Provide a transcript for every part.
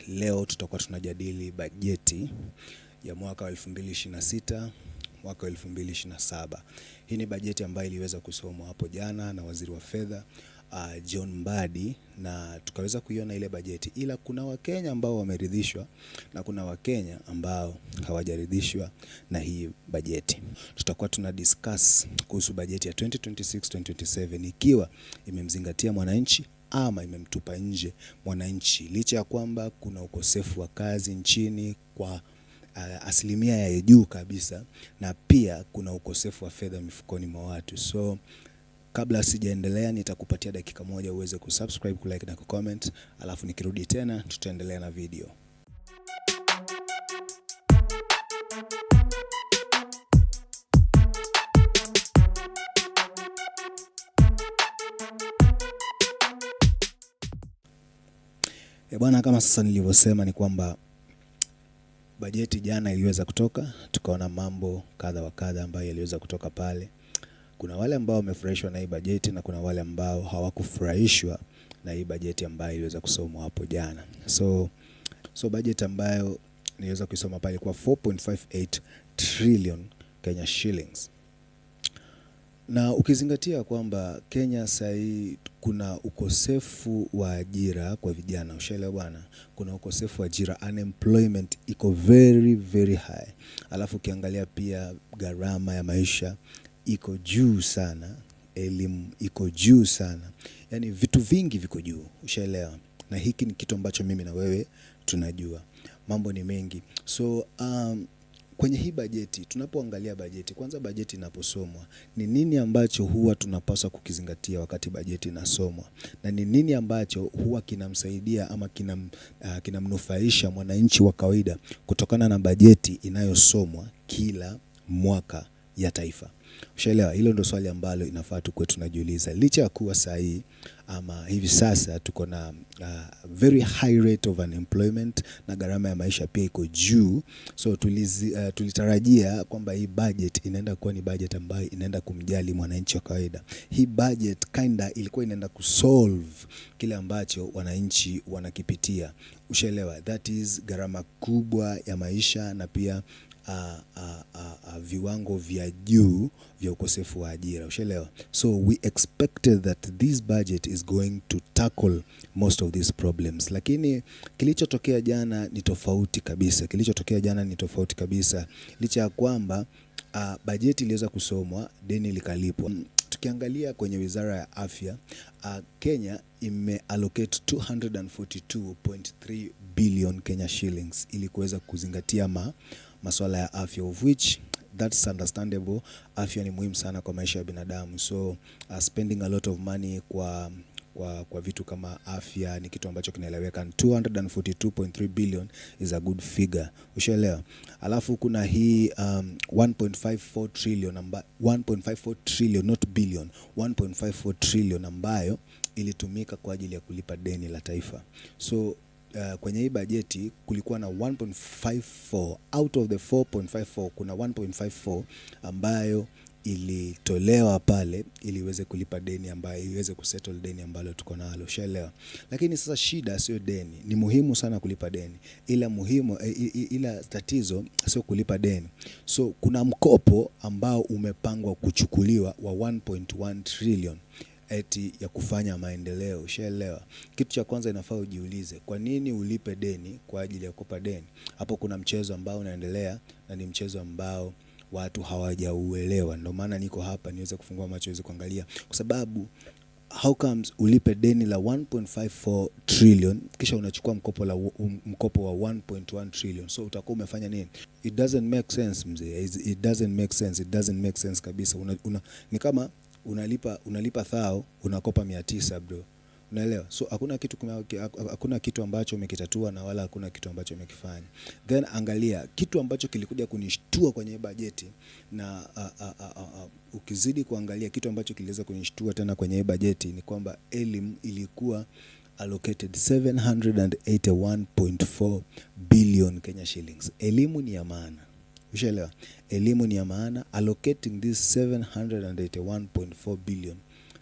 Leo tutakuwa tunajadili bajeti ya mwaka wa 2026 mwaka wa 2027. Hii ni bajeti ambayo iliweza kusomwa hapo jana na waziri wa fedha John Mbadi na tukaweza kuiona ile bajeti, ila kuna Wakenya ambao wameridhishwa na kuna Wakenya ambao hawajaridhishwa na hii bajeti. Tutakuwa tuna discuss kuhusu bajeti ya 2026 2027 ikiwa imemzingatia mwananchi ama imemtupa nje mwananchi, licha ya kwamba kuna ukosefu wa kazi nchini kwa asilimia ya juu kabisa, na pia kuna ukosefu wa fedha mifukoni mwa watu. So kabla sijaendelea, nitakupatia dakika moja uweze kusubscribe, kulike na kucomment, alafu nikirudi tena tutaendelea na video. E bwana, kama sasa nilivyosema ni kwamba bajeti jana iliweza kutoka, tukaona mambo kadha wa kadha ambayo yaliweza kutoka pale. Kuna wale ambao wamefurahishwa na hii bajeti na kuna wale ambao hawakufurahishwa na hii bajeti ambayo iliweza kusomwa hapo jana. So bajeti ambayo niliweza kuisoma pale ilikuwa 4.58 trillion Kenya shillings, na ukizingatia kwamba Kenya sasa hii kuna ukosefu wa ajira kwa vijana, ushaelewa bwana, kuna ukosefu wa ajira, unemployment iko very very high. Alafu ukiangalia pia gharama ya maisha iko juu sana, elimu iko juu sana, yaani vitu vingi viko juu, ushaelewa. Na hiki ni kitu ambacho mimi na wewe tunajua, mambo ni mengi. So kwenye hii bajeti, tunapoangalia bajeti, kwanza bajeti inaposomwa, ni nini ambacho huwa tunapaswa kukizingatia wakati bajeti inasomwa, na ni nini ambacho huwa kinamsaidia ama kinamnufaisha mwananchi wa kawaida kutokana na bajeti inayosomwa kila mwaka ya taifa? Ushaelewa? Hilo ndo swali ambalo inafaa tukuwe tunajiuliza, licha ya kuwa saa hii ama hivi sasa tuko na very high rate of unemployment na gharama ya maisha pia iko juu, so tulitarajia kwamba hii budget inaenda kuwa ni budget ambayo inaenda kumjali mwananchi wa kawaida. Hii budget kinda ilikuwa inaenda kusolve kile ambacho wananchi wanakipitia, ushaelewa, that is gharama kubwa ya maisha na pia viwango vya juu vya ukosefu wa ajira, ushaelewa. So we expected that this budget is going to tackle most of these problems, lakini kilichotokea jana ni tofauti kabisa. Kilichotokea jana ni tofauti kabisa, licha ya kwamba bajeti iliweza kusomwa, deni likalipwa. Tukiangalia kwenye wizara ya afya, Kenya imeallocate 242.3 billion Kenya shillings ili kuweza kuzingatia masuala ya afya, of which that's understandable. Afya ni muhimu sana kwa maisha ya binadamu, so spending a lot of money kwa vitu kama afya ni kitu ambacho kinaeleweka. 242.3 billion is a good figure, ushaelewa. Alafu kuna hii 1.54 trillion 1.54 trillion, not billion, 1.54 trillion ambayo ilitumika kwa ajili ya kulipa deni la taifa. So kwenye hii bajeti kulikuwa na 1.54 out of the 4.54, kuna 1.54 ambayo ilitolewa pale ili iweze kulipa deni ambayo iweze kusettle deni ambalo tuko nalo, ushaelewa. Lakini sasa shida sio deni, ni muhimu sana kulipa deni, ila muhimu ila tatizo sio kulipa deni. So kuna mkopo ambao umepangwa kuchukuliwa wa 1.1 trillion eti ya kufanya maendeleo, ushaelewa. Kitu cha kwanza inafaa ujiulize, kwa nini ulipe deni kwa ajili ya kukopa deni? Hapo kuna mchezo ambao unaendelea na ni mchezo ambao watu hawajauelewa. Ndio maana niko hapa niweze kufungua macho niweze kuangalia, kwa sababu how comes ulipe deni la 1.54 trillion kisha unachukua mkopo wa 1.1 trillion? So utakuwa umefanya nini? It doesn't make sense mzee, it doesn't make sense, it doesn't make sense kabisa. Ni kama unalipa thao unakopa 900 bro, unaelewa? So hakuna kitu ambacho umekitatua na wala hakuna kitu ambacho umekifanya. Then angalia kitu ambacho kilikuja kunishtua kwenye bajeti na ukizidi kuangalia kitu ambacho kiliweza kunishtua tena kwenye bajeti ni kwamba elimu ilikuwa allocated 781.4 billion Kenya shillings. Elimu ni ya maana, ushaelewa? Elimu ni ya maana. Allocating this 781.4 billion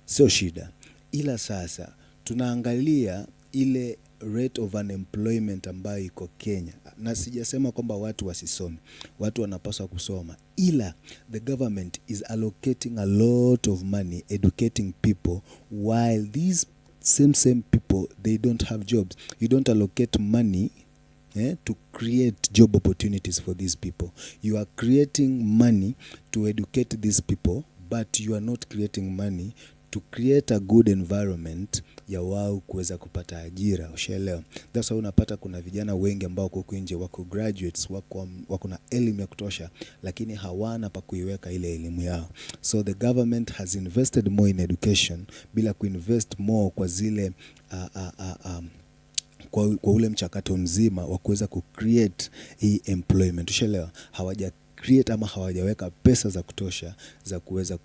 sio shida, ila sasa tunaangalia ile rate of unemployment ambayo iko Kenya, na sijasema kwamba watu wasisome, watu wanapaswa kusoma, ila the government is allocating a lot of money educating people while these same people, they don't have jobs. You don't allocate money to create job opportunities for these people. You are creating money to educate these people, but you are not creating money to create a good environment ya wao kuweza kupata ajira. Ushaelewa? That's why unapata kuna vijana wengi ambao wako huku nje, wako graduates, wako na elimu ya kutosha, lakini hawana pa kuiweka ile elimu yao. So the government has invested more in education bila kuinvest more kwa zile kwa ule mchakato mzima wa kuweza kucreate hii employment. Ushaelewa? Hawaja create ama hawajaweka pesa za kutosha za kuweza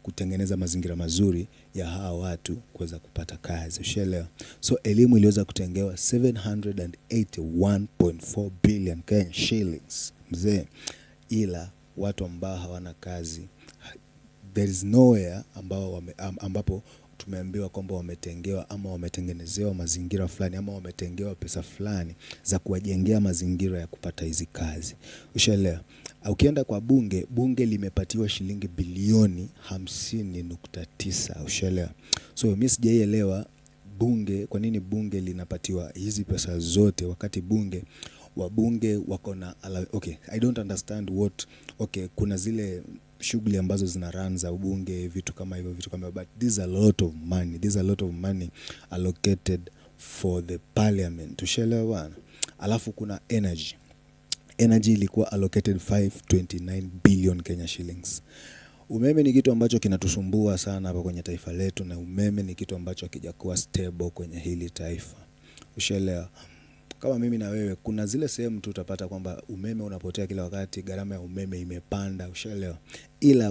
kutengeneza mazingira mazuri ya hawa watu kuweza kupata kazi. Ushaelewa? So elimu iliweza kutengewa 781.4 billion Kenya shillings, mzee, ila watu ambao hawana kazi, there is nowhere ambapo tumeambiwa kwamba wametengewa ama wametengenezewa mazingira fulani ama wametengewa pesa fulani za kuwajengea mazingira ya kupata hizi kazi. Ushaelewa? Ukienda kwa bunge, bunge limepatiwa shilingi bilioni 50.9. Ushaelewa? So mimi sijaielewa bunge, kwa nini bunge linapatiwa hizi pesa zote wakati bunge wabunge wako na, okay, I don't understand what, okay, kuna zile shughuli ambazo zina run za ubunge, vitu kama hivyo, vitu kama hivyo, but this is a lot of money, this is a lot of money allocated for the parliament. Ushaelewa, bwana? Alafu kuna energy. Energy ilikuwa allocated 529 billion Kenya shillings. Umeme ni kitu ambacho kinatusumbua sana hapa kwenye taifa letu, na umeme ni kitu ambacho hakijakuwa stable kwenye hili taifa. Ushaelewa? Kama mimi na wewe, kuna zile sehemu tu utapata kwamba umeme unapotea kila wakati, gharama ya umeme imepanda, ushaelewa? Ila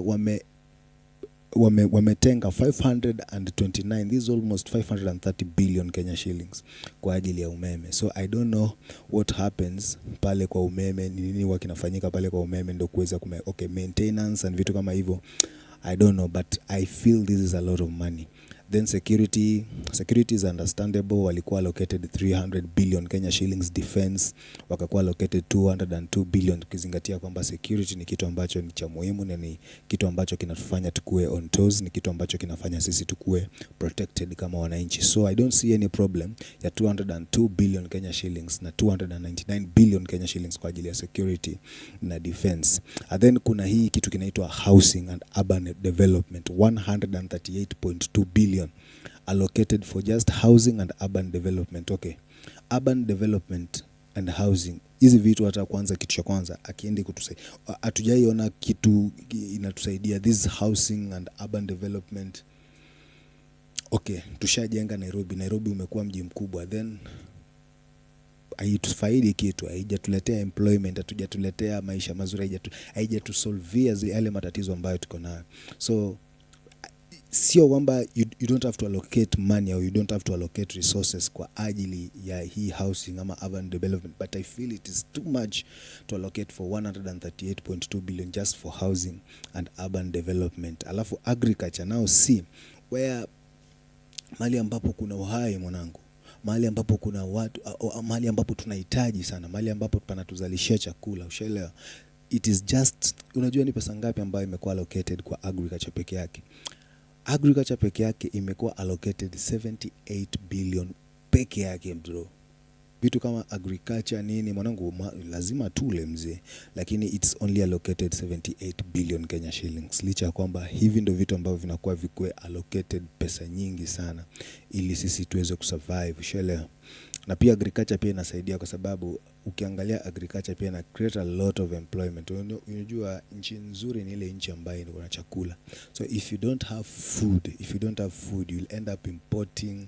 wametenga 529, this is almost 530 billion Kenya shillings kwa ajili ya umeme. So I don't know what happens pale kwa umeme, ni nini huwa kinafanyika pale kwa umeme ndio kuweza okay, maintenance and vitu kama hivyo, I don't know, but I feel this is a lot of money. Then security, security is understandable, walikuwa allocated 300 billion Kenya shillings. Defense wakakuwa allocated 202 billion, tukizingatia kwamba security ni kitu ambacho ni cha muhimu na ni kitu ambacho kinatufanya tukue on toes, ni kitu ambacho kinafanya sisi tukue protected kama wananchi. So I don't see any problem ya 202 billion Kenya shillings na 299 billion Kenya shillings kwa ajili ya security na defense. And then kuna hii kitu kinaitwa housing and urban development, 138.2 billion allocated for just housing and urban development. Okay, urban development and housing, hizi vitu hata kwanza, kitu cha kwanza akiendi kutusaidia, hatujaiona kitu inatusaidia this housing and urban development. Okay, tushajenga Nairobi, Nairobi umekuwa mji mkubwa, then haitufaidi kitu, haijatuletea employment, hatujatuletea maisha mazuri, haijatusolvia yale matatizo ambayo tuko nayo. So sio kwamba you don't have to allocate money or you don't have to allocate resources kwa ajili ya hii housing ama urban development, but I feel it is too much to allocate for 138.2 billion just for housing and urban development. Alafu agriculture now, see where, mahali ambapo kuna uhai, mwanangu, mahali ambapo kuna watu, mahali ambapo tunahitaji sana, mahali ambapo panatuzalishia chakula, ushaelewa? It is just, unajua ni pesa ngapi ambayo imekuwa allocated kwa agriculture peke yake? Agriculture peke yake imekuwa allocated 78 billion peke yake, bro. Vitu kama agriculture nini, mwanangu, lazima tule, mzee, lakini it's only allocated 78 billion Kenya shillings, licha ya kwamba hivi ndio vitu ambavyo vinakuwa vikuwe allocated pesa nyingi sana ili sisi tuweze kusurvive, ushaelewa? Na pia agriculture pia inasaidia kwa sababu ukiangalia agriculture pia ina create a lot of employment. Unajua nchi nzuri ni ile nchi ambayo iko na chakula. So if you don't have food, if you don't have food, you'll end up importing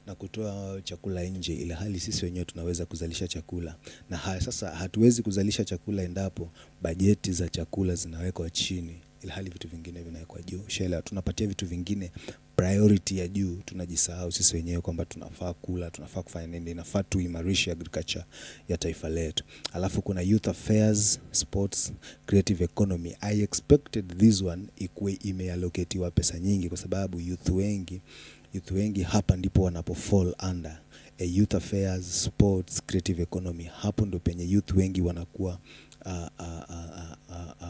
na kutoa chakula nje, ila hali sisi wenyewe tunaweza kuzalisha chakula. Na haya sasa hatuwezi kuzalisha chakula endapo bajeti za chakula zinawekwa chini, ilhali vitu vingine vinawekwa juu. Ushaelewa? Tunapatia vitu vingine priority ya juu, tunajisahau sisi wenyewe kwamba tunafaa kula, tunafaa kufanya nini, inafaa tuimarishe agriculture ya taifa letu. Alafu kuna youth affairs, sports, creative economy. I expected this one ikuwe imeallocatiwa pesa nyingi kwa sababu youth wengi hapa ndipo wanapo fall under. Youth affairs, sports, creative economy. Hapo ndo penye youth wengi wanakuwa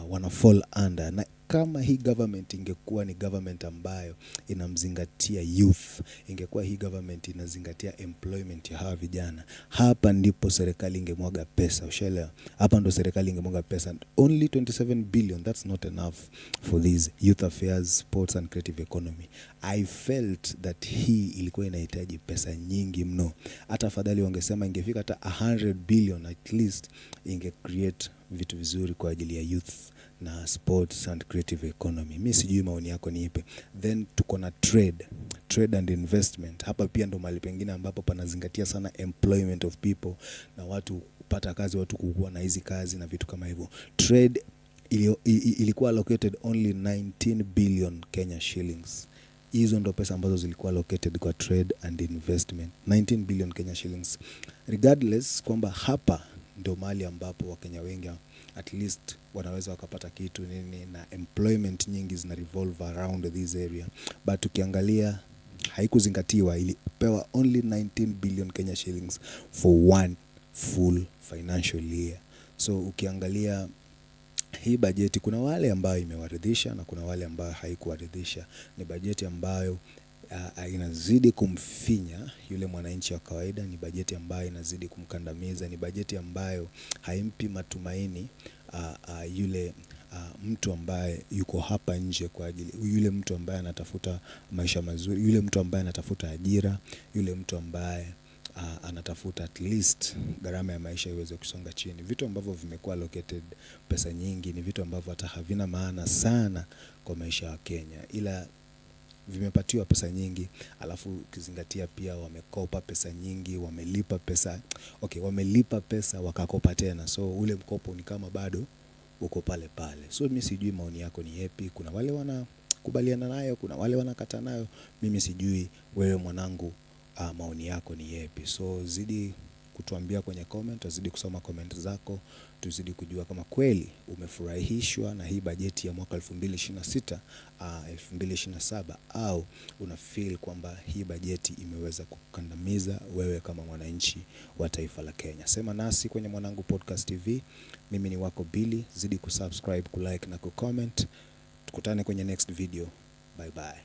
wana fall under. Na kama hii government ingekuwa ni government ambayo inamzingatia youth, ingekuwa hii government inazingatia employment ya hawa vijana, hapa ndipo serikali ingemwaga pesa, ushaelewa? Hapa ndo serikali ingemwaga pesa. Only 27 billion, that's not enough for these youth affairs, sports and creative economy. I felt that hii ilikuwa inahitaji pesa nyingi mno. Hata afadhali wangesema ingefika hata 100 billion at least, inge create vitu vizuri kwa ajili ya youth na sports and creative economy. Mi sijui maoni yako ni ipi. Then tuko na trade and investment. Hapa pia ndo mahali pengine ambapo panazingatia sana employment of people na watu kupata kazi, watu kukuwa na hizi kazi na vitu kama hivyo. Trade ilikuwa allocated only 19 billion Kenya shillings. Hizo ndo pesa ambazo zilikuwa allocated kwa trade and investment, 19 billion Kenya shillings. Regardless kwamba hapa ndo mahali ambapo Wakenya wengi at least wanaweza wakapata kitu nini, na employment nyingi zina revolve around this area, but ukiangalia haikuzingatiwa. Ilipewa only 19 billion Kenya shillings for one full financial year. So ukiangalia hii bajeti, kuna wale ambayo imewaridhisha na kuna wale ambayo haikuwaridhisha. Ni bajeti ambayo inazidi kumfinya yule mwananchi wa kawaida, ni bajeti ambayo inazidi kumkandamiza, ni bajeti ambayo haimpi matumaini yule mtu ambaye yuko hapa nje kwa ajili, yule mtu ambaye anatafuta maisha mazuri, yule mtu ambaye anatafuta ajira, yule mtu ambaye anatafuta at least gharama ya maisha iweze kusonga chini. Vitu ambavyo vimekuwa allocated pesa nyingi ni vitu ambavyo hata havina maana sana kwa maisha ya Kenya, ila vimepatiwa pesa nyingi, alafu ukizingatia pia wamekopa pesa nyingi, wamelipa pesa, okay, wamelipa pesa wakakopa tena, so ule mkopo ni kama bado uko pale pale. So mi sijui maoni yako ni yepi. Kuna wale wanakubaliana nayo, kuna wale wanakataa nayo. Mimi sijui wewe mwanangu, maoni yako ni yepi? So zidi kutuambia kwenye comment, tuzidi kusoma comment zako, tuzidi kujua kama kweli umefurahishwa na hii bajeti ya mwaka 2026 2027 au una feel kwamba hii bajeti imeweza kukandamiza wewe kama mwananchi wa taifa la Kenya. Sema nasi kwenye Mwanangu Podcast TV. Mimi ni wako Billy, zidi kusubscribe, kulike na kucomment. Tukutane kwenye next video. Bye bye.